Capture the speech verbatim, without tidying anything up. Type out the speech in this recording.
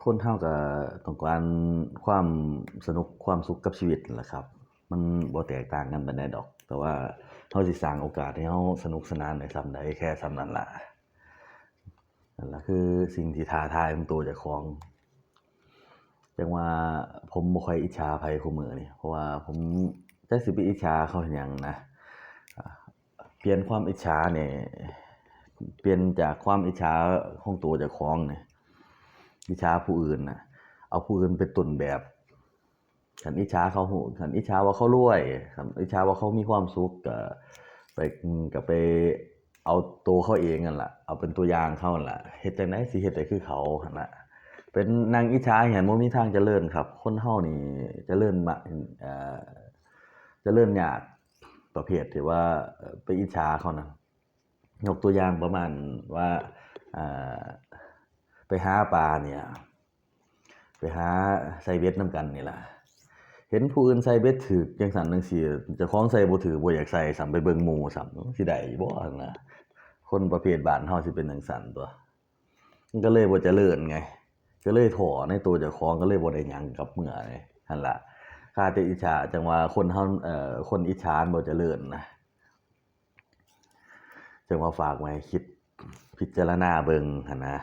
คนเฮาก็ต้องการความสนุกความสุขกับชีวิตนั่นแหละครับ มันบ่แตกต่างกันปานใดดอก แต่ว่าเฮาสิสร้างโอกาสให้เฮาสนุกสนานได้ส่ำใดแค่ส่ำนั้นล่ะ นั่นล่ะคือสิ่งที่ท้าทายของตัวเจ้าของ จั่งว่าผมบ่ค่อยอิจฉาไผคู่มื้อนี้ เพราะว่าผมจักสิไปอิจฉาเขาเฮ็ดหยังนะ อ่า เปลี่ยนความอิจฉานี่ เปลี่ยนจากความอิจฉาของตัวเจ้าของนี่ อิจฉาผู้อื่นน่ะ เอาผู้อื่นเป็นต้นแบบ คันอิจฉาเขาฮู้ คันอิจฉาว่าเขารวย คันอิจฉาว่าเขามีความสุข ก็ไป อืม ก็ไปเอาตัวเขาเองนั่นล่ะ เอาเป็นตัวอย่างเขานั่นล่ะ เฮ็ดจั่งใดสิเฮ็ดได้คือเขาหั่นน่ะ เป็นนั่งอิจฉาอย่างนั้นบ่มีทางเจริญครับ คนเฮานี่เจริญมา เอ่อ เจริญยากประเภทที่ว่า เอ่อ ไปอิจฉาเขานะ ยกตัวอย่างประมาณว่า เอ่อ ไปหาปลาเนี่ย ไปหาใส่เบ็ดนำกันนี่ล่ะ เห็นผู้อื่นใส่เบ็ดถืกจั่งซั้นจั่งซี้ เจ้าของใส่บ่ถืก บ่อยากใส่ซ้ำ ไปเบิ่งหมู่ซ้ำ สิได้บ่หั่นนะ คนประเภทบ้านเฮาสิเป็นจั่งซั้นตั๊ว มันก็เลยบ่เจริญไง ก็เลยท้อในตัวเจ้าของ ก็เลยบ่ได้หยังกลับเมือไง หั่นล่ะ คาแต่อิจฉา จั่งว่าคนเฮา เอ่อ คนอิจฉามันบ่เจริญนะ จั่งว่าฝากไว้คิดพิจารณาเบิ่งหั่นนะ